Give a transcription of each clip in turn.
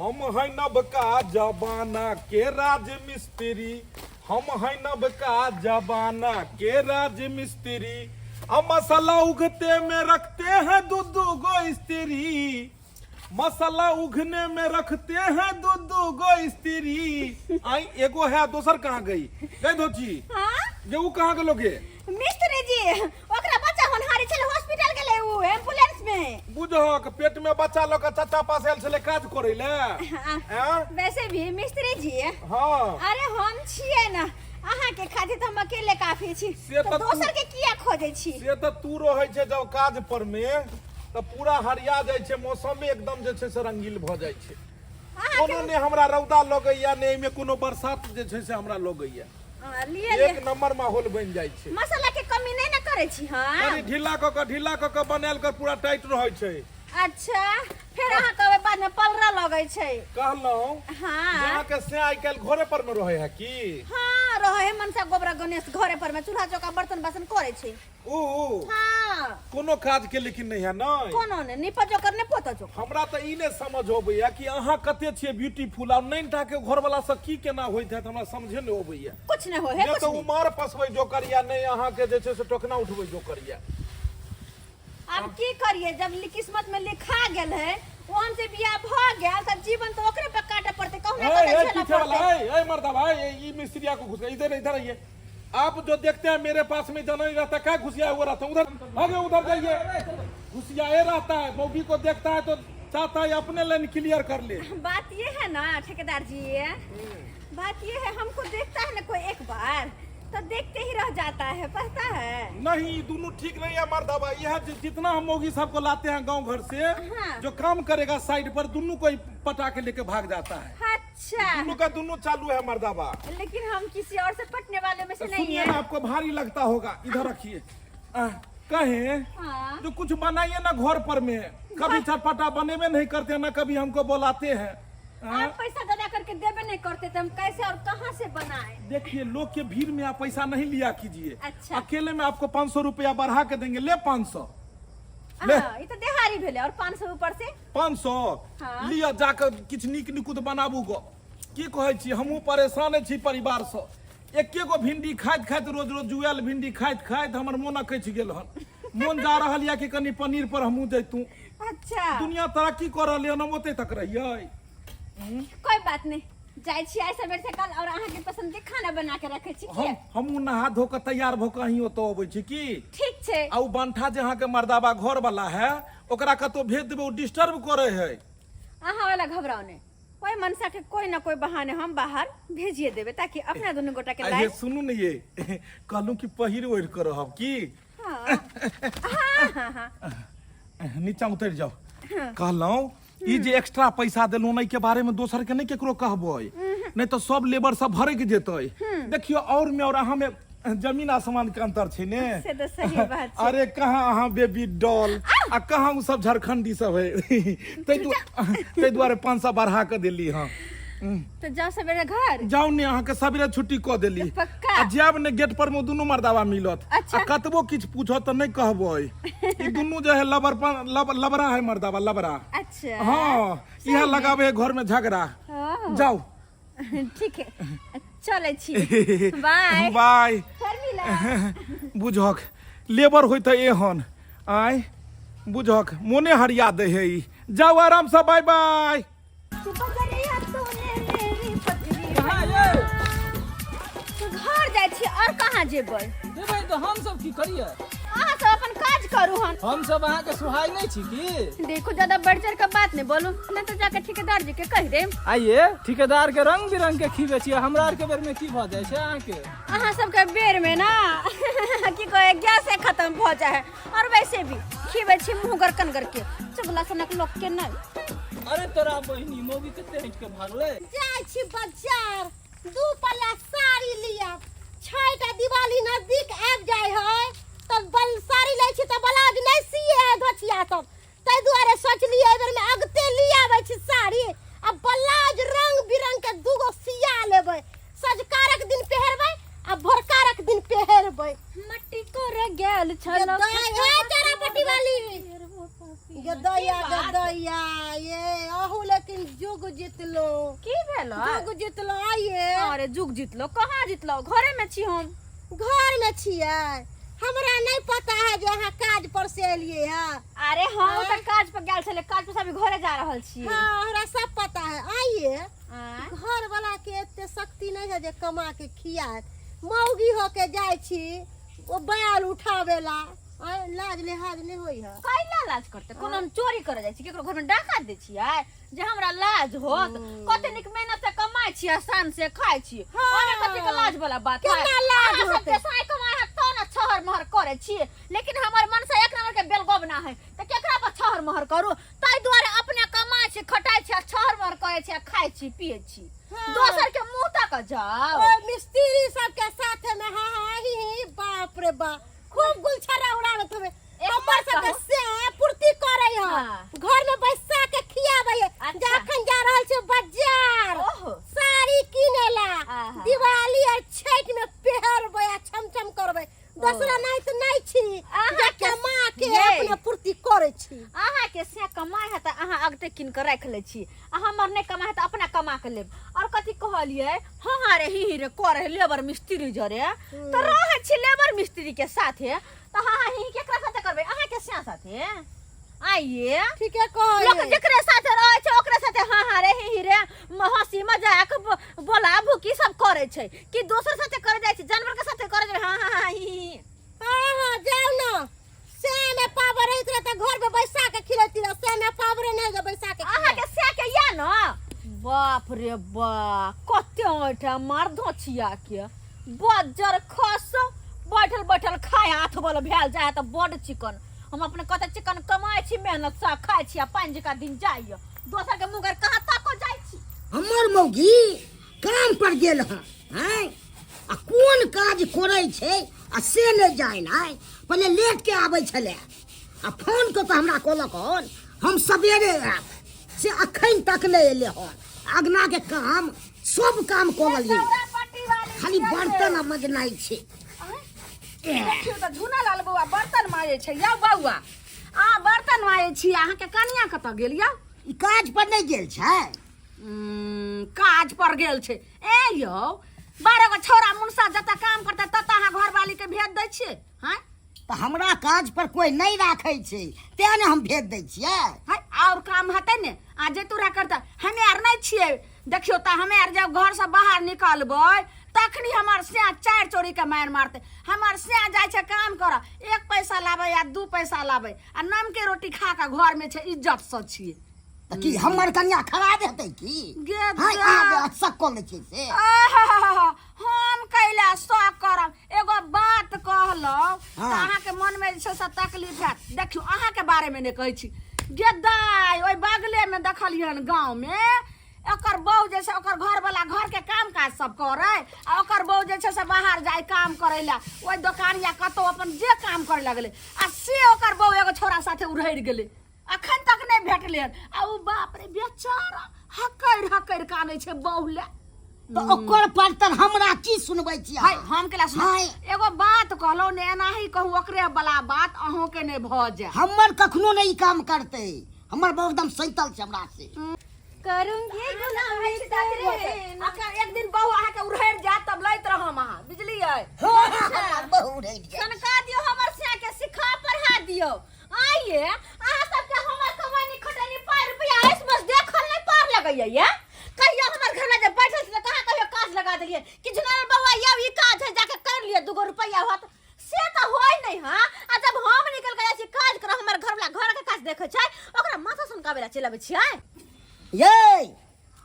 हम है नबका जमाना के राज मिस्त्री, हम है नबका जमाना के राज मिस्त्री, आ मसाला उगते में रखते हैं दू दू गो स्त्री, मसाला उघने में रखते हैं दू दू गो स्त्री। आई एगो है, दोसर कहाँ गई? गई धोची? हाँ? गे ऊ कहाँ गेलो गे? मिस्त्री जी, ओकरा बच्चा होनहारी छलै, हॉस्पिटल गेलै ऊ एम्बुलेंस में। बुझहक पेट में बच्चा लऽ कऽ चाचा पास आयल छलै काज करै ले। हाँ। आँय? वैसे भी मिस्त्री जी, हँ। अरे हम छियै ने अहाँ के खातिर, तऽ हम अकेले काफी छी। से तऽ तऽ तू- दोसर के किया खोजै छी? से तऽ तू रहै छै जब काज पर में तऽ पूरा हरिया जाइ छै मौसमे, एकदम जे छै से रंगील भऽ जाइ छै। अहाँ कोनो ने हमरा रौदा लगैया, ने एहिमे कोनो बरसात जे छै से हमरा लगैया। हाँ, लिए लिए। एक नंबर माहौल बनि जाइ छै। मसाला के कमी नहीं ना करै छी? हाँ। कनि ढीला कऽ कऽ, ढीला कऽ कऽ बनायल कर, पूरा टाइट रहै छै। अच्छा, फेर अहाँ कहबै बाद में पलरा लगै छै। कहलहुँ हाँ। जे अहाँके से आइ काल्हि घरे पर मे रहै है की? हाँ, रहै है मनसा गोबरा गणेश घरे पर में, चूल्हा चौका बर्तन बासन करै छै। ऊ? हाँ। कोनो काज के लेकिन नहीं है नहीं? कोनो ने निपा जोकर ने पोता जोकर। हमरा तऽ ई नहि समझ अबैया कि अहाँ कते छियै ब्यूटीफुल आ नैन टा के घरवला से की केना होइत हैत, हमरा समझे नहि अबैया। कुछ नहीं होय है। नहि कुछ तऽ नहीं। उमार पसबै जोकर या नहि अहाँके जे छै से टोकना उठबै जोकर या। अब की करिए, जब किस्मत में लिखा गेल है, ओहन से बियाह भ गेल तब जीवन तो ओकरे पे काटे पड़ते, कहूँ ए, ना ए, झेला पीछे वाला। पड़ते। ए, ए, मर्दा भाई, ए, ई मिस्त्रिया को घुस गया। इधर इधर आइए। आप जो देखते हैं मेरे पास में जाना नहीं रहता, क्या घुसिया हुआ रहता है उधर, आगे उधर जाइए। घुसियाए रहता है, मौगी को देखता है तो चाहता है अपने लाइन क्लियर कर ले। बात ये है ना ठेकेदार जी, बात ये है, हमको देखता है ना कोई एक बार तो देखते ही रह जाता है, पता है? नहीं, दोनों ठीक नहीं है मर्दा भाई। यह जितना हम मौगी सबको लाते हैं गांव घर से, हाँ। जो काम करेगा साइड पर, दोनों को ही पटा के लेके भाग जाता है। अच्छा। दोनों का दोनों चालू है मर्दाबा। लेकिन हम किसी और से पटने वाले में से तो नहीं सुनिए है ना, आपको भारी लगता होगा, इधर रखिए। कहे हाँ। जो कुछ बनाइए ना घर पर में, कभी चटपटा बने में नहीं करते ना, कभी हमको बुलाते हैं। हाँ? आप पैसा ज्यादा करके देबे नहीं करते तो हम कैसे और कहाँ से बनाए? देखिए, लोग के भीड़ में आप पैसा नहीं लिया कीजिए। अच्छा। अकेले में आपको 500 रुपया बढ़ा के देंगे। ले 500 ले। हाँ, ये तो देहारी भेले और 500 ऊपर से। 500। हाँ। लिअ, जाके किछु नीक निकुत बनाबू गो। की कहै छी, हमहूँ परेशाने छी परिवारसँ। एके गो भिंडी खाइत खाइत, रोज रोज जुआयल भिंडी खाइत खाइत हमर मोन अकछि गेल हन। मोन जा रहल यऽ कि कनि पनीर पर हमहूँ जैतूँ। अच्छा। दुनिया तरक्की कऽ रहलै हन, हम ओतै तक रहियै? कोई बात नहीं, जाइ छी आइ सवेर से कल और अहाँ के पसंद के खाना बना के रखे छी। हम हमहूँ नहा धो कऽ तैयार भऽ कऽ अहीं ओतऽ अबै छी की? ठीक छै। आ उ बंठा जे अहाँके मर्दाबा घर वाला है, ओकरा कतौ भेज देबै, ओ डिस्टर्ब करै है। अहाँ वाला घबराओ नहीं, कोई मनसा के कोई ना कोई बहाने हम बाहर भेजिए देबे ताकि अपना दुनू गोटा के आ हे लाइफ। सुनू ने ये, कहलहुँ कि पहिर ओढ़ि कऽ रहब की? हाँ हाँ हाँ हाँ। नीचा उतरि जाउ। कहलहुँ ई जे एक्स्ट्रा पैसा देलहुँ ने, के बारे में दोसर के नहीं केकरो कहबै, नहीं तऽ सब लेबर सब भरक जेतै। देखियौ, और में और अहाँ में जमीन आसमान के अंतर छै ने। से तऽ सही बात छै। अरे कहाँ अहाँ बेबी डॉल आ कहाँ उ सब झारखंडी सब है, ताहि दुआरे 500 बढ़ा कऽ देली। हँ। तो जाओ सवेरे घर। जाउ ने, अहाँके सवेरे छुट्टी कऽ देली। पक्का? आ जायब ने, गेट पर में दुनू मर्दाबा मिलत। अच्छा। आ कतबो किछु पूछत तऽ नहि कहबै। ई दुनू जे है लबर लबड़ा है मर्दाबा, लबड़ा। अच्छा। हँ, इएह लगाबे है घर में झगड़ा। हाँ। जाउ। ठीक है, चलै छी, बाय। बाय। फेर मिलब। बुझक लेबर होइत है एहन। आय बुझक मोने हरिया दे है ई। जाउ आरामसँ, बाय बाय। बजरिया तूने मेरी पगड़ी। कहाँ ये? तो घर जाइ छी और कहाँ जेबै? देबै तऽ हम सब की करियै? अहाँ सब अपन काज करू हन। हम सब अहाँके सुहाय नहि छी की? देखो, ज्यादा बढ़ चढ़ के बात नहीं बोलू, नहीं तो जाके ठेकेदार जी के कह देम। आइए, ठेकेदार के रंग बिरंग के खीबै छियै, हमरा आर के बेर में की भऽ जाइ छै अहाँके? अहाँ सबके बेर में ना की कहे गैसे खत्म भऽ जाए है, और वैसे भी खीबै छी मुँह गरकन करके चुगला सनक लोग के नहीं। अरे तोरा बहिनी, मौगी कते हटि के भागलै। जाइ छी बाजार, दू पल्ला साड़ी लिया। छठि आ दिवाली नजदीक आबि जाइ है तऽ बल साड़ी लै छी तऽ ब्लाउज नहि सिए है धोचिया सब, ताहि दुआरे सोचलियै एहि बेरमे अगते ली आबै छी साड़ी आ ब्लाउज रंग बिरंग के दूगो सिया लेबै, सझकारक दिन पहिरबै आ भोरकारक दिन पहिरबै। मट्टी कोर गेल छल। हे चरापट्टी वाली, गदैया गदैया, ये अहू लेकिन जुग जीत जीतलो। की भेल? जुग जीतलो आइए। अरे जुग जीतलो कहाँ जीतलो? घरे में छी हम। घर में छियै? हमरा नहीं पता है जे अहाँ काज पर से एलिए है। अरे हम तऽ काज पर गेल छलै, काज पर से अभी घरे जा रहल छी। हाँ हमरा सब पता है। आइए आँय? घर वाला के एते शक्ति नहीं है जे कमा के खियात, मौगी होके जाइ छी ओ बाल उठावेला। आय लाज लिहाज नहीं होई है। कैला लाज करते? कोनो हम चोरी करे जाइ छी, केकरो घर में डाका दै छियै जे हमरा लाज होत? कते नीक मेहनत से कमाइ छी, आसान से खाइ छी। हाँ। ओने कथी के लाज वाला बात है? केना लाज अहाँ होतै? सबके साय कमाइ है तो ने छहर महर करे छी, लेकिन हमर मन से एक नंबर के बेलगोब ना है त केकरा पर छहर महर करू? ताहि दुआरे अपने कमाइ छी, खटाइ छी, आ छहर महर करे छी, आ खाइ छी पिए छी। हाँ। दोसर के मुंह तक जाओ। ओ मिस्त्री सबके साथे में हाँ हाँ ही ही, बाप रे बाप खूब गुलछर्रा उड़ाबत हवे। एक हमर बात सबके कहू। से पूर्ति करे है। हाँ। घर में बैसा के खियाबै है। अच्छा। जखन जा रहल छै बाजार ओहो। साड़ी किनेला, आहा। दिवाली और छठ में पेहरबै आ छमछम करबै। दोसरा नहीं तऽ नहीं छी अहाँ जे के कमा के ये। अपने पूर्ति करै छी। अहाँ के से कमाइ है तऽ अहाँ अगते कीन के राखि लै छी, आ हमर नहि कमाइ है तऽ अपना कमा के लेब। और कथी कहलियै? हाँ हाँ रे ही ही रे करे लेबर मिस्त्री जरे तऽ रहै छी लेबर मिस्त्री के साथे, तऽ हाँ हाँ ही ही केकरा साथे करबै? अहाँ के से साथे आइए। ठीके कहलियै। लोक जेकरे साथे रहै छै ओकरे साथे हाँ हाँ रे ही ही रे हंसी मजाक बोला भूकी सब करै छै, कि दोसर साथे करे जाइ छै? जानवर के साथे करे जाइ हाँ हाँ हाँ ही ही। हाँ हाँ जाउ न, से में पावर रहैत रहे तऽ घर में बैसा के खिलैती रहे, से में पावरे नहीं जे बैसा के अहाँ के से के या न। बाप रे बा कते ऐठा मार धोछिया के बज्जर खस बैठल बैठल खाय हाथ बल भेल जाय तऽ बड चिकन। हम अपने कते चिकन कमाइ छी, मेहनत से खाइ छी, आ पानि जकाँ दिन जाइए। दोसर के मुँह कहाँ ताको जाइ छी? हमर मौगी काम पर गेल हँ, हैं, आ कोन काज करै छै आ से नहि जानि। आइ पहिले लेट के आबै छलै आ फोन कऽ कऽ हमरा कहलक हन हम सवेरे आयब, से अखन तक नहि एलै हन। अगनाके काम सब काम कऽ लेलियै, खाली बर्तन आ मजनाइ छै। देखियौ तऽ झुना लाल बौआ बर्तन माजै छै। यौ बौआ, अहाँ बर्तन माजै छी, अहाँके कनिया कतऽ गेल यौ? ई काज पर नहि गेल छै? काज पर गेल छै। ए यौ, 12 गो छौड़ा मुनसा जतऽ काम करतै ततऽ अहाँ घरवाली के भेज दै छियै? हँ तऽ हमरा काज पर कोइ नहि राखै छै तें ने हम भेज दै छियै। है और काम हेतै ने आ जे तोरा करतै। हमे आर नहि छियै। देखियौ तऽ हमे आर जब घरसँ बाहर निकलबै तखनी हमर सैं 4 चोरी के मारि मारतै। हमर सैं जाइ छै काम करऽ, 1 पैसा लाबै या 2 पैसा लाबै, आ नमके रोटी खा कऽ घरमे छै, इज्जतसँ छियै। तऽ की हमर कनिया खराब हेतै की? गे हाय, जा। अहाँ शक कऽ लै छियै से? आहा, हम कैला शक करब? एगो बात कहलहुँ तऽ हाँ। अहाँके मनमे जे छै से तकलीफ हैत। देखियौ अहाँके बारेमे नहि कहै छी गे दाइ, ओहि बगलेमे देखलियन गाँवमे ओकर बहू जे छै, ओकर घरवला घरके काम काज सब करै आ ओकर बहू जे छै से बाहर जाइ काम करै लए, ओहि दोकान या कतहु अपन जे काम करै लगलै, आ से ओकर बहू एगो छौड़ा साथे उड़हरि गेलै, अखन तक नहि भेटलै हन। आ ओ बाप रे बेचारा हकरि हकरि कानै छै बहू लए। तऽ ओकर पर हमरा की सुनबै छी हाय, अहाँ? हम केला सुना? हाय। एगो बात कहलहुँ ने, एनाही कहू ओकरे वाला बात अहूँके नहि भऽ जाय। हमर कखनो नहि ई काम करतै, हमर बहू एकदम सैतल छै हमरा से। करूंगी गुलामी तेरे। अखन एक दिन बहू अहाँके उड़हरि जायत तब लैत रहम अहाँ, बुझलियै? हमर बहू रहि जायत। सनका दियौ हमर सिया के, सिखा पढ़ा दियौ। आइए अहाँ सबके हमर कमानी खटनी पाइ रुपया ऐस बस देखल नहि पार लगैया। ये कहियो हमर घर में जे बैठल छी तऽ कहाँ कहियो काज लगा देलियै कि झुनार बौआ यौ ई काज है जाके कर लिअ, 2 गो रुपया होत, से तऽ होय नहि। हाँ आ जब हम निकल के जाइ छी काज करऽ, हमर घरवला घर के काज देखै छै, ओकरा माथा सनकाबै लए चलि अबै छियै। ये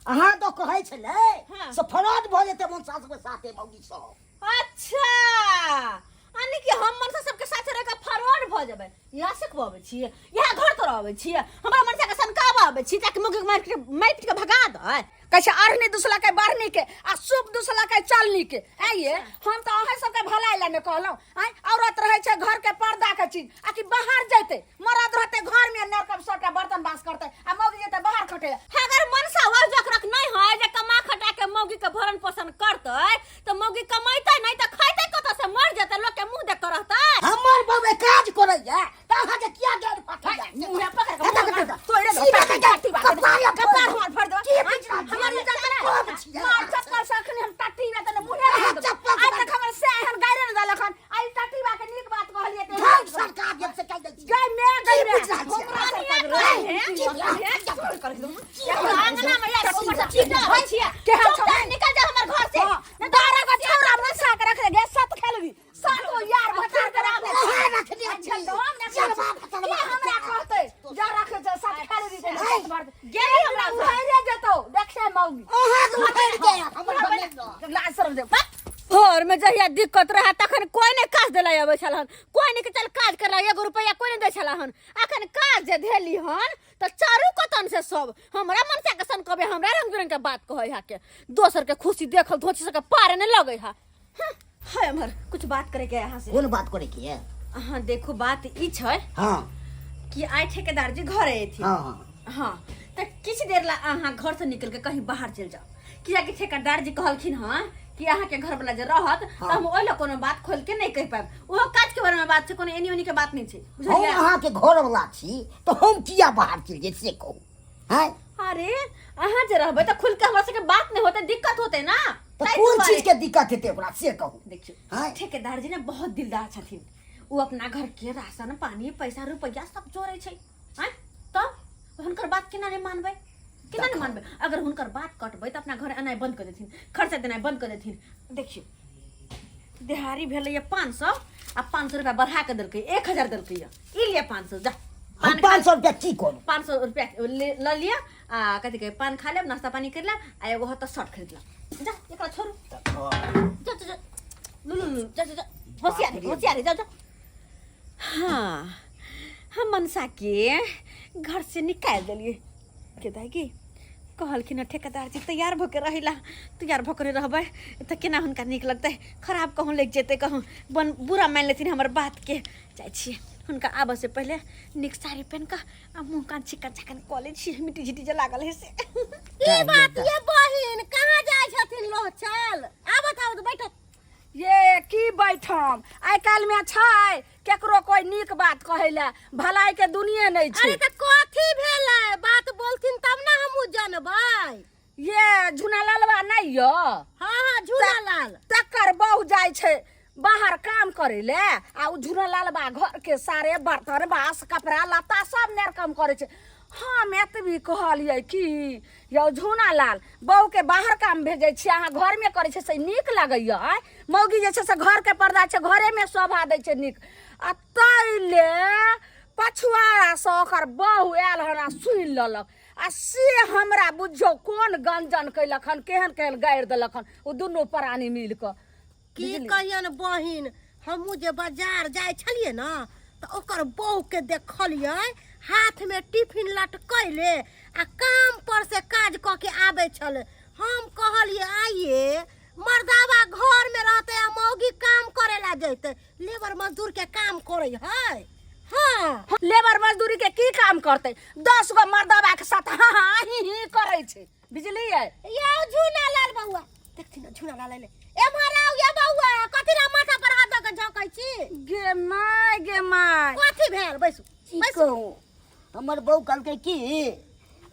अहाँ तऽ कहै छलै हाँ। से फराड भऽ जेतै मनसा सबके साथे मौगी सब। अच्छा यानी कि हम मनसा सबके साथे रह के फरवड भऽ जेबै, यहाँ सिखबाबै छियै, यहाँ घर तोड़ अबै छियै, हमरा मनसा के सनकाबऽ अबै छी ताकि मुगी मारि पीट के, मारि पीट के भगा दै। कहै छै अरनी दुसलकै बढ़नी के आ सूप दुसलकै चलनी के। आइए हम तऽ अहाँ सबके भलाई लए ने कहलहुँ। आँय औरत रहै छै घर के पर्दा के चीज, आ कि बाहर जेतै मरद रहतै घर में नरकब सबटा बर्तन बास करतै आ मौगी जेतै बाहर खटै लए। अगर मनसा हो जकरक नहीं है जे कमा खटा के मौगी के भरण पोषण करतै तऽ मौगी कमैतै नहीं तऽ खैतै कतऽ से, मर जेतै, लोक के मुंह देख के रहतै। हमर बाबे काज करैया तऽ अहाँके किया गारि पठैया? मुँहे पकड़ के हेतै, मुँह हेतै, तोड़ि दो, सीधा पाटी कपार बाटी, फोड़ि कपार हमर फोड़ि देबो। की बुझि रहल चिल्लाबै छियै? केहन चुप छौ? कर, निकल जा हमर घर से। हाँ, 12 गो छौड़ा फंसा के रखने गे, सात खेलबी, सात गो यार भतार के रखने छी। अहाँ रखने अच्छा, छी। तो हम रखने छी। चलबा भतरबा की हमरा कहतै? जा रखे छै, सात खेलबी, सात बार। गेली हमरा घर। उघैरे जेतौ, देखते मौगी। अहाँ के उखाड़ि के हमर घर नहि। लाज शरम दे। घर में जहिया दिक्कत रहे तखन कोई नहीं काज दिला अबै छल हन, कोई नहीं के चल काज करला, एगो रुपया कोई नहीं दै छल हन। अखन काज जे धेली हन तऽ चारू कतन से सब हमरा मनसा के सन कहबे, हमरा रंग बिरंग के बात कहै हा के दोसर के खुशी देखल धोची सबके पारे नहीं लगै हा। हँ, है अमर कुछ बात करे के यहाँ से। कोन बात करे के है? अहाँ देखो बात ई छै हाँ कि आइ ठेकेदार जी घरे अयथिन। हाँ हाँ। हाँ तऽ किछु देर ला अहाँ घर से निकल के कहीं बाहर चलि जाउ, कियाकि ठेकेदार जी कहलखिन हँ कि अहाँके घर वाला जे रहत तऽ हम ओहि लए कोनो बात खोल के नहि कहि पायब। ओहो काज के बारे में बात छै, कोनो एनी ओनी के बात नहि छै, हम बुझलियै? अहाँके घर वाला छी तऽ हम किया बाहर चलि जाइ से कहू? हैं? अरे अहाँ जे रहबै तऽ खुल के हमरा सबके बात नहि होतै, दिक्कत होतै ना। तऽ ताहि कोन दुआरे। चीज के दिक्कत हेतै ओकरा से कहू? देखियौ हैं? ठेकेदार जी ने बहुत दिलदार छथिन, ओ अपना घर के राशन पानी पैसा रुपैआ सब जोड़ै छै। आँय तब हुनकर बात केना नहि मानबै, केना नहि मानबै? अगर हुनकर बात कटबै तऽ अपना घर एनाइ बंद कऽ देथिन, खर्चा देनाइ बंद कऽ देथिन। देखियौ देहारी भेलैए 500 आ 500 रुपया बढ़ा कऽ देलकै, 1000 देलकै। ई लिअ 500, जा हम 500 रुपया की करू? 500 रुपया लऽ लिअ आ कथी कहै पान खा लेब, नाश्ता पानी करि लेब आ एगो होतऽ शर्ट खरीद लेब। जा एकरा छोड़ू, जा जा जा, लू लू लू, जा जा जा, होशियारी होशियारी, जा जा। हाँ हम मनसा के घर से निकालि देलियै। के दाइ की कहलखिन हँ ठेकेदार जी तैयार भऽ के रहै ला, तैयार भऽ के नहि रहबै तऽ केना हुनका नीक लगतै? खराब कहूँ लागि जेतै, कहूँ बन बुरा मानि लेथिन हमर बातके। जाइ छियै हुनका आबऽ से पहिले नीक साड़ी पहिन कऽ आ मुँह कान चिकन चाकन कऽ लै छियै, मिट्टी झिट्टी जे लागल है से। की बात ये बहिन, कहाँ जाइ छथिन लोह चल आबत आबत बैठत। ये की बैठम, आइ काल्हि में छै केकरो कोई नीक बात कहै लए, भलाई के दुनिये नहि छै। अरे तऽ कथी भेलै, बात बोलथिन तब ने हमहूँ जनबै। ये झुनालालवा नहि यऽ? हाँ हाँ झूनालाल। तकर बहु जाइ छै बाहर काम करै ले आ उ झुनालालवा घर के सारे बर्तन बास कपड़ा लत्ता सब नेरकम करै छै। हम एतबी कहलियै कि यौ झुनालाल, बहुके बाहर काम भेजै छियै, अहाँ घरमे करै छियै से नीक लगैया? आँय मौगी जे छै से घरके पर्दा छै, घरेमे शोभा दै छै नीक। आ ताहि ले पछुआड़ासँ ओकर बहु आयल हन आ सुनि लेलक आ से हमरा बुझियौ कोन गंजन कयलक हन, केहन केहन गारि देलक हन ओ दुनू प्राणी मिल कऽ। की कहियन बहिन, हमहूँ जे बाजार जाइ छलियै ने तऽ ओकर बहुके देखलियै हाथमे टिफिन लटकैले आ काम पर से काज कऽ के आबै छलै। हम कहलियै आइये मर्दावा घरमे रहतै आ मौगी काम करे ला जैतै, लेबर मजदूर के काम करै है। हाँ लेबर मजदूरी के की काम करतै, 10 गो मर्दावा के साथ हाँ हाँ ही ही करै छै, बुझलियै? यौ झूना लाल बौआ देखथिन ने, झूना लाल अइलै। एम्हर आउ ये बौआ, कथी ला माथा पर हाथ दऽ के झोंकै छी? गे माय गे माय, कथी भेल? बैसू की बैसू। कहू, हमर बहू कहलकै कि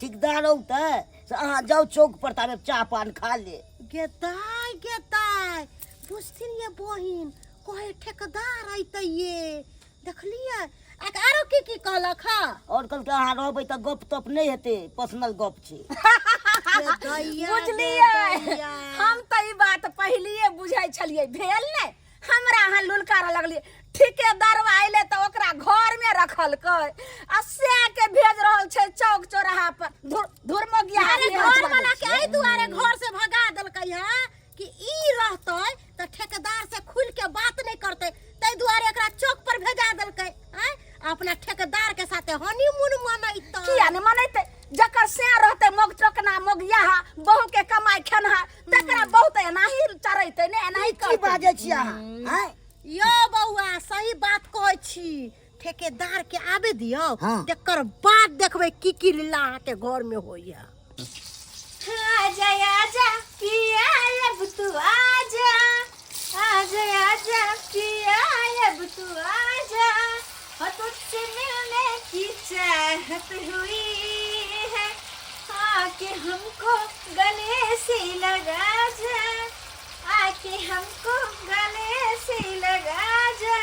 ठेकेदार औतै से अहाँ जाउ चौक पर ताबे चाह पान खा ले। गे दाय गे दाय, बुझथिन ये बहिन, कहे ठेकेदार अइतै ये, देखलियै? आ आरो की की कहलक हँ? और कहलकै अहाँ रहबै तऽ गप तप नहि हेतै, पर्सनल गप छै। गे दैया, गे बुझलियै? दैया। हम तऽ ई बात पहिलिए बुझै छलियै, भेल नहि हमरा अहाँ लुलकारऽ लगलियै। ठेकेदारवा अयलै तऽ ओकरा घरमे रखलकै आ सएह के भेज रहल छै चौक चौराहा पर। धुर धुर मोगिया। अरे घर वाला के एहि दुआरे घर से भगा देलकै हँ कि ई रहतै तऽ ठेकेदार से खुल के बात नहि करतै, ताहि दुआरे एकरा चौक पर भेजा देलकै। आँय अपना ठेकेदार के साथे हनीमून मनैतै। किया नहि मनैतै? जकर सैं रहतै मोग चोकना मोगियाहा, बहू के कमाइ खेनहा, तकरा बहुत एनाही चढ़ैतै ने, एनाही की करतै। बाजै छी अहाँ? आँय यौ बौआ सही बात कहै छी, ठेकेदार के आबे दियौ। हाँ। तकर बाद देखबै की की लीला अहाँके घर में होइया। आजा आजा पिया अब तू आजा, आजा आजा पिया अब तू आजा, हो तुझसे मिलने की चाहत हुई है, आके हमको गले से लगा जा, आके हमको गले से लगा जा,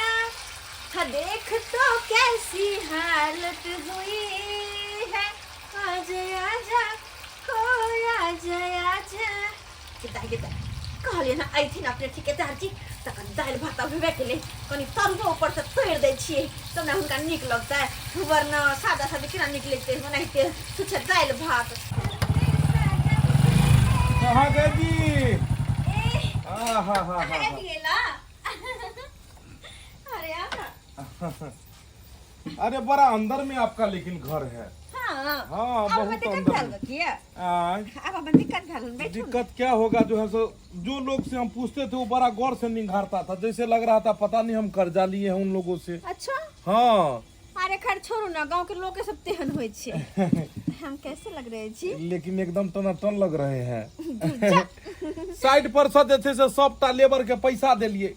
हाँ देख तो कैसी हालत हुई है, आजा आजा हो आजा गे दाइ गे दाइ कहलियै ने अयथिन अपने ठेकेदार जी तखन दालि भात तऽ हेबे केलै कनि तरुओ ऊपरसँ तोड़ि दै छियै तब ने हुनका नीक लगतै वरना सादा सादी केना नीक लगतै ओनाहिते छुच्छे दालि भात कहाँ गए जी हा हा हा हा अरे आओ ना अरे बड़ा अंदर में आपका लेकिन घर है हाँ हाँ आब बहुत दिक्कत अंदर भेल में। किया आय, आब हमरा दिक्कत भेल बैठू ने। दिक्कत क्या होगा जो है सो जो लोग से हम पूछते थे वो बड़ा गौर से निंघारता था जैसे लग रहा था पता नहीं हम कर्जा लिए हैं उन लोगों से अच्छा हाँ अरे खैर छोड़ू ना गांव के लोग सब तेहन होइ छै हम कैसे लग रहे छी लेकिन एकदम टनाटन लग रहे हैं साइड पर से जे छै से सबटा लेबर के पैसा देलिए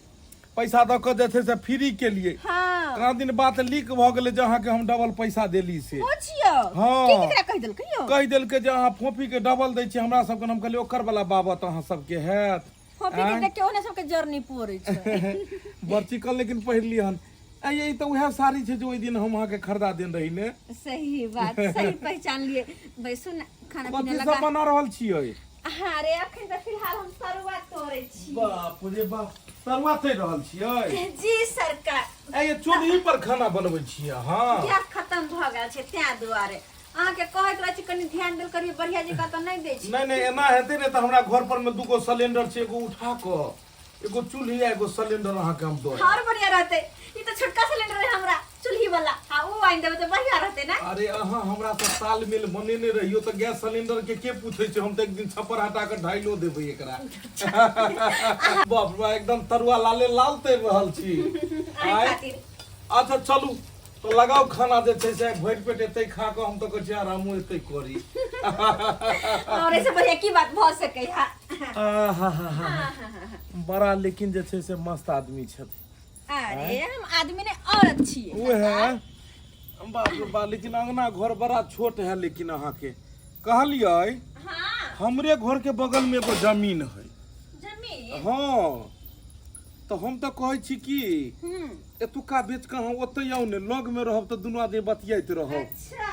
पैसा दऽ कऽ जे छै से फ्री के लिए हाँ कहाँ दिन बात लीक भऽ गेलै जे अहाँके हम डबल पैसा देली से पूछियो हाँ। की केकरा कहि देलकै यौ कहि देलकै जे अहाँ फोफी के डबल दै छी हमरा सबके हम कहलियै ओकर वाला बाबत अहाँ सबके हैत फोफी के देख के ओने सबके जरनी पोरै छै बड़ चिकन लेकिन पहिरली हन आ ई तऽ उएह साड़ी छै जे ओहि दिन हम अहाँके खरीदा देने रही ने सही बात सही पहचान लिए बैसू ने खाना पीना कथी लगा सब बना रहल छियै अरे अखन तऽ फिलहाल हम तरुआ तोड़ै छी बाप रे बाप तरुआ तोड़ि रहल छियै जी सरकार आ ये चूल्ही पर खाना बनबै छियै अहाँ गैस खत्म भऽ गेल छै तें दुआरे अहाँके कहैत रहै छी कनि ध्यान देल करियौ बढ़िया जकाँ तऽ नहि दै छी नहि नहि एना हेतै ने तऽ हमरा घर पर मे दूगो सिलेंडर छै एगो उठा कऽ एगो चूल्ही आ एगो सिलेंडर अहाँके हम दऽ और बढ़िया रहतै ई तऽ छोटका सिलेंडर है हमरा चूल्ही वाला आ ऊ आनि देबै तऽ बढ़िया रहतै ने अरे अहाँ हमरा से तालमेल बनेने रहियो तऽ गैस सिलेंडर के के पूछै छै हम तऽ एक दिन छप्पर हटा कऽ ढाइलो देबै एकरा बाप रे बा, एकदम तरुआ लाले लाल तैर रहल छी अहीं आँय? खातिर अच्छा चलू तऽ लगाउ खाना जे छै से भरि पेट एतै खा कऽ हम तऽ कहै छी आरामो एतै करी और ऐसे बढ़िया की बात भऽ सकै है आहाहाहा। बड़ा लेकिन जे छै से मस्त आदमी छथि अरे हम आदमी ने औरत छियै ओ है बाप रे बा लेकिन अंगना घर बड़ा छोट है लेकिन अहाँके कहलियै हाँ हमरे घर के बगल में एगो जमीन है जमीन हाँ तऽ हम तऽ कहै छी कि एतुका बेच कऽ अहाँ ओतहि आउ ने लग में रहब तऽ दुनू आदमी बतियाइत रहब अच्छा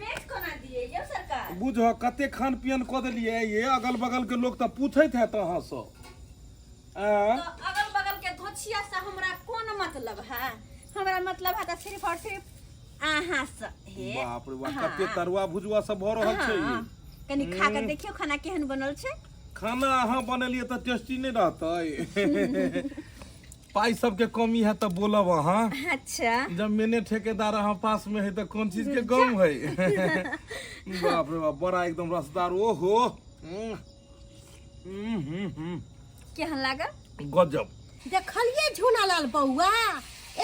बेच कोना दिए यौ सरकार बुझ कते खान पियन कऽ देलियै ये अगल बगल के लोक तऽ पूछैत हैत अहाँ सब आँय? तो अगल बगल के धोछिया से हमरा कोन मतलब है हमरा मतलब है तऽ सिर्फ और सिर्फ अहाँ से हे बाप रे बाप कते तरुआ भुजुआ सब भऽ रहल छै हाँ, कनि खा के देखियौ खाना केहन बनल छै खाना अहाँ बनेलियै तऽ टेस्टी नहि रहतै पाइ सबके कमी है तऽ बोलब अहाँ अच्छा जब मैंने ठेकेदार अहाँ पास में है तऽ कोन चीज के गम है बाप रे बाप बड़ा एकदम रसदार ओहो हम्म, हम्म, हम्म, हम्म। केहन लागल गजब देखलिए झूनालाल बौआ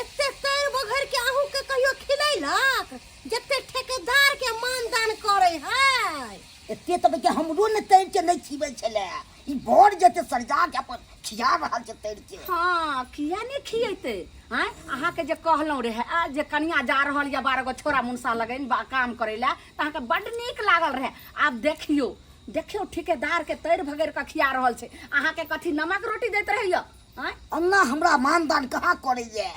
एते तैर बघर के अहूँ के कहियो खिलैलक जते ठेकेदार के मानदान करे है एते तऽ के हमरो ने तैर के नहि खिबै छलै ई बड़ जेते सरिया के अपन खिया रहल छै तैर के हाँ किया नहि खियेतै आँय अहाँके जे कहलहुँ रहए आ जे कनिया जा रहल यऽ 12 गो छोरा मुनसा लगनि बा काम करै लए तऽ अहाँके बड्ड नीक लागल रहए आब देखियौ देखियौ ठिकेदार के तैर भगैर कऽ खिया रहल छै अहाँके कथी नमक रोटी दैत रहैया आँय अन्ना हमरा मानदान कहाँ करैया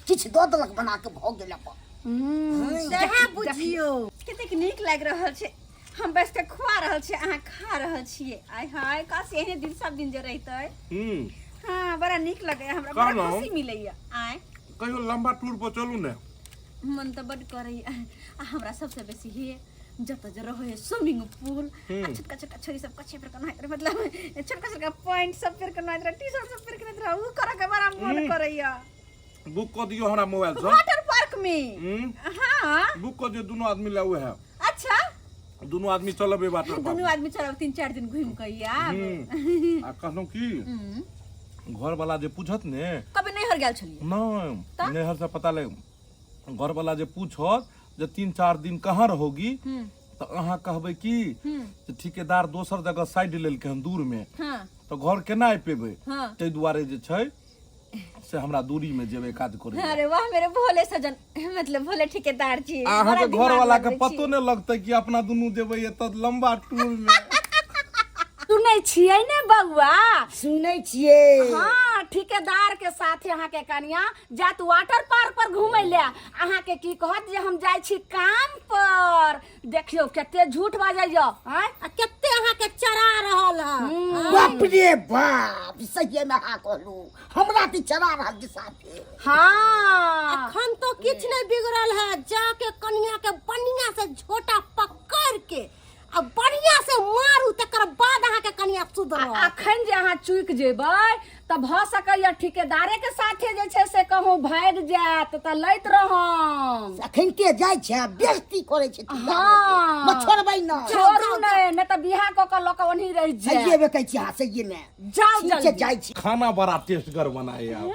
किछु दऽ देलक बना के भऽ गेल अपन सएह बुझियौ कतेक नीक लागि रहल छै हम बैस के खुआ रहल छियै अहाँ खा रहल छियै आय हाय काश एहने दिन सब दिन जे रहितै हाँ बड़ा नीक लगैया हमरा बड़ा कहलहुँ। खुशी मिलैया आय कहियो लंबा टूर पर चलू ने मन तऽ बड करैया आ हमरा सबसे बेसी हे जतऽ जे रहै है स्विमिंग पूल आ छोटका छोटका छोरी सब कछे पर के नहाइत रहै मतलब छोटका छोटका पैंट सब पहिर के नहाइत रहै टी शर्ट सब पहिर के नहाइत रहै उ करऽ के बड़ा मन करैया बुक कऽ दियौ हमरा मोबाइल से वाटर पार्क में हम्म, हाँ बुक कऽ दियौ दुनू आदमी लए उएह अच्छा दुनू आदमी चलबै वाटर दुनू पार्क आदमी चलब 3-4 दिन घूम के आयब आ कहलहुँ की घर वाला जे पूछत ने कभी नैहर गेल छलियै नहि नैहर से पता लग घर वाला जे पूछत जे 3-4 दिन कहाँ रहोगी तऽ अहाँ कहबै की जे ठिकेदार दोसर जगह साइड लेलकै हन दूर में हाँ तऽ घर केना आबि पेबै हाँ। ताहि दुआरे जे छै से हमरा दूरी में जेबै काज करै अरे वाह मेरे भोले सजन मतलब भोले ठेकेदार जी अहाँके बड़ा घर दिमाग वाला के लगबै छी। पतो नहि लगतै कि अपना दुनू जेबै एतऽ लंबा टूर में सुनै छियै ने बौआ सुनै छियै हाँ ठेकेदार के साथे अहाँके कनिया जात वाटर पार्क पर घूमै ले, अहाँके की कहत जे हम जाइ छी काम पर। देखियौ कते झूठ बाजैया। आँय, आ कते अहाँके चरा रहल है। बाप रे बाप, सहिए में अहाँ कहलू हमरा की चरा रहल छी साफे। हाँ, अखन तो किछु नहीं बिगड़ल है, जाके कनिया के बढ़िया से झोटा पकड़ के आ बढ़िया से मारू, तकर बाद अहाँके कनिया सुधरत। अखन जे अहाँ चुकि जेबै तऽ भऽ सकैया ठेकेदारे के साथे जे छै से कहूँ भागि जायत, तऽ लैत रहम। अखन के जाइ छै बेइज्जती करै छै। हाँ। म छोड़बै न। छोड़ू नहि, नहि तऽ बियाह कऽ कऽ लऽ कऽ ओनही रहि सहिए जायत। में कहै छी। हाँ, सहिए में। जाउ। ठीक छै। जल्दी जाइ छी। खाना बड़ा टेस्टगर बनाए आप,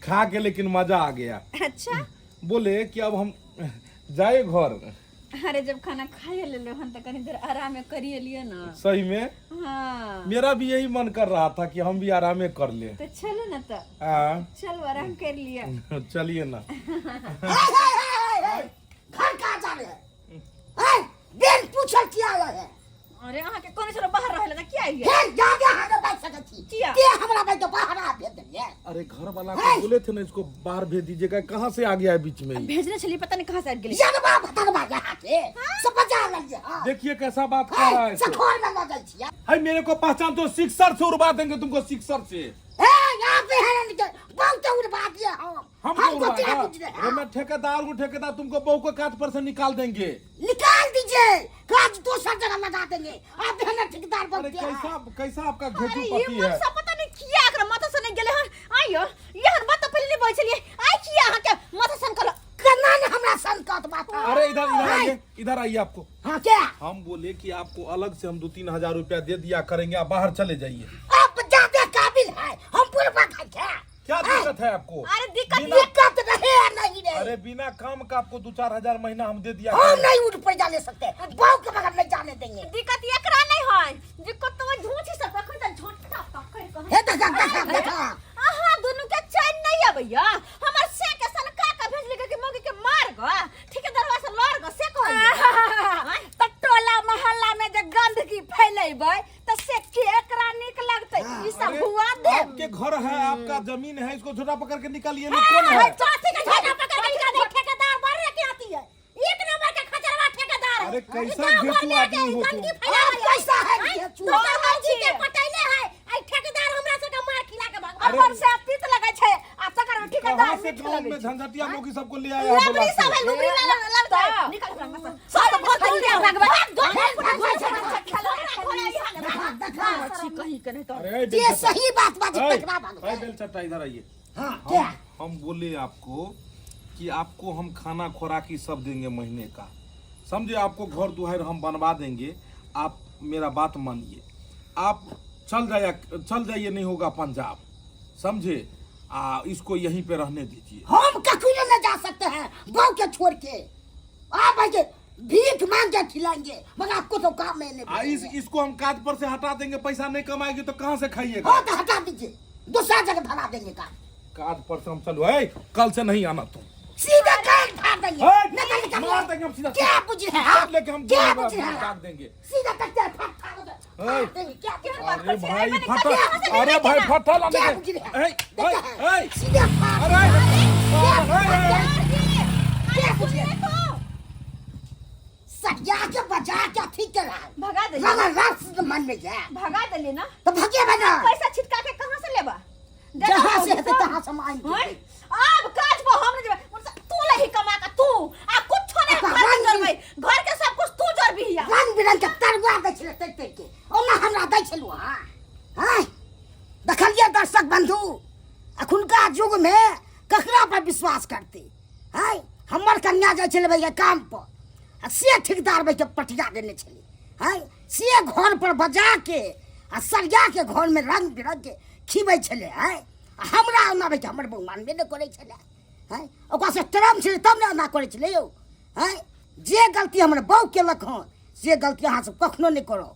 खा के लेकिन मजा आ गया। अच्छा। बोले कि अब हम जाए घर। अरे, जब खाना खाइए लेलो हन तऽ कनी देर आराम करिए लियो ना। सही में? हाँ। मेरा भी यही मन कर रहा था कि हम भी आरामे कर ले। तो चलो ना तो। हाँ। चलो, आराम कर लिया। चलिए ना। हे, हे, हे, हे, हे, घर कहाँ जा रहे हैं? हे, बिन पूछल किया आए है? अरे, अहाँ के कोनो चलो बाहर रहले त किया आइए? हे, जाके अहाँ बैठ सकै छी। किया? के हमरा बैठ के बाहर आ भेज देलियै? अरे, घर वाला को बोले थे ना, इसको बाहर भेज दीजिएगा, कहाँ से आ गया है बीच में ही? भेजने छलिए, पता नहीं कहाँ से आबि गेलै। यरबा भतरबा यहाँ के सब बजा लेलियै। हाँ। देखिए कैसा बात कर रहा है। हे, सखोर में लऽ जाइ छियै। है, मेरे को पहचान तो सिक्सर से उड़वा देंगे तुमको, सिक्सर से। हे, यहाँ पे है ना, बहुत उड़वा दिए हम। हमको हमको उड़वाएगा? क्या बुझ रहे हैं? अरे, मैं ठेकेदार हूँ, ठेकेदार। तुमको बहू को काज पर से निकाल देंगे। निकाल दीजिए, काज दूसरा जगह लगा देंगे। आप है ना ठेकेदार अरे, बनते हैं। कैसा कैसा आपका घेचू अरे, ये पति है। मनसा पता नहीं किया एकरा माथा से नहीं गेलै हन। आइयो, यहन बात तऽ पहिले नहीं बोलै छलियै। आइ किया अहाँ के माथा सन कल? केना ने हमरा संकट माथा। अरे, इधर इधर आइए, इधर आइए आपको। हाँ, क्या? हम बोले कि आपको अलग से हम 2-3 हजार रुपया दे दिया करेंगे, आप बाहर चले जाइए। आप ज्यादा काबिल है, हम पूर्वा का क्या? क्या दिक्कत है आपको? अरे, दिक्कत दिक्कत रहे या नहीं रहे? अरे, बिना काम का आपको 2-4 हजार महीना हम दे दिया हम करेंगे। नहीं उठ पर जाने सकते, बहू के बगैर नहीं जाने देंगे। दिक्कत एकरा नहीं है, दिक्कत तो झूठ सब रखै त झूठा पकड़ के। हे, देखा देखा देखा। अहाँ दुनू के चैन नहीं अबैया। हमर से के सनका के भेजली के मौगी के मार ग, ठेकेदारवा से लड़ ग, से कहलियै। तऽ टोला मोहल्ला में जे गंदगी फैलेबै तऽ से केकरा नीक लगतै? ई सब अरे, हुआ दे। आपके घर है, आपका जमीन है, इसको झोटा पकड़ के निकालिए लोग। कौन है? चाची के झोटा पकड़ के निकाल दे। ठेकेदार बढ़ के आती है, एक नंबर के खचरवा ठेकेदार है। अरे, कैसा गाँव भर घेचू में आके आदमी हो तुम। गंदगी फैला आप रही है। कैसा है घेचू? तोहर मौजी के पटैले है, आई ठेकेदार हमरा सबके मार खिला के भाग। अरे, अपन से तीत लगै छै आ तकर में ठेकेदार कहाँ से मीठ गांव लगै में छै। झंझटिया मोगी सबको ले आया है लुबरी बोला सब के। है, लुबरी ना लग तऽ। निकल हमरा सब भर दूर भागबै। देखा। कहीं के नहीं तो। अरे, ये बेलचट्टा। सही बात बात। ए, देखना भाग। ए, बेलचट्टा, इधर आइए। हाँ, क्या? हम बोले आपको कि आपको हम खाना खुराकी सब देंगे महीने का, समझे? आपको घर दुआर हम बनवा देंगे। आप मेरा बात मानिए, आप चल जाइए, चल जाइए, नहीं होगा पंजाब, समझे? आ इसको यहीं पे रहने दीजिए। हम कखनो न जा सकते हैं बहू के छोड़ के। आप आके भीख मांग के खिलाएंगे, मगर आपको तो काम में नहीं आ इस भेजेंगे। इसको हम काज पर से हटा देंगे, पैसा नहीं कमाएगी तो कहाँ से खाइएगा? हाँ, तो हटा दीजिए, दूसरा जगह धरा देंगे काम। काज पर से हम चलो, ए, कल से नहीं आना तुम। सीधे कान फाड़ देंगे। ए, निकल निकल। मार देंगे हम सीधा। क्या बुझ रहे हैं आप? सब लेके हम क्या गोली बुझ रहे हैं दाग आप? देंगे। सीधा कट्टे फाड़ फाड़ दे- ए। फाड़ देंगे। क्या बुझ रहे हैं? अरे भाई, मैंने फटा कहा से अरे भाई, फटा लाने क्या के बुझ रहे हैं? ए, देखा ए, है? ए, सीधे फाड़। अरे, अरे, अरे, क्या बुझ रहे हैं? सरिया के बजा के अथी कर रहा है। भगा देलिए। रगड़ रस मन में जाए। भगा देलिए ना। तो भगिए बना। पैसा छिटका के कहाँ से लेबा? जहाँ से हेतै तहाँ से मांगि हैं? के। अब काज पर हम नहीं जेबै। तू लही कमा के तू आ कुछो नहीं। ओकरा घर के रंग जोड़बै, घर के सब कुछ तू जोड़बी हिया। रंग बिरंग के तरुआ दै छलै तरि तरि के, ओना हमरा दै छलहुँ अहाँ। हँ, देखलियै दर्शक बन्धु, अखुनका युगमे ककरा पर विश्वास करतै? हँ, हमर कन्या जाइ छलै भैया काम पर आ से ठेकेदार बैठ के पटिया देने छलै। हँ, से घर पर बजा के आ सरिया के घरमे रंग बिरंग के खिबै छलै। हँ, आ हमरा ओना बैठ हमर बहू मानबे नहि करै छलै। हँ, ओकरा से ट्रम छलै तब ने ओना करै छलै यौ। हँ, जे गलती हमर बहू केलक हँ से गलती अहाँ सब कखनो नहि करब।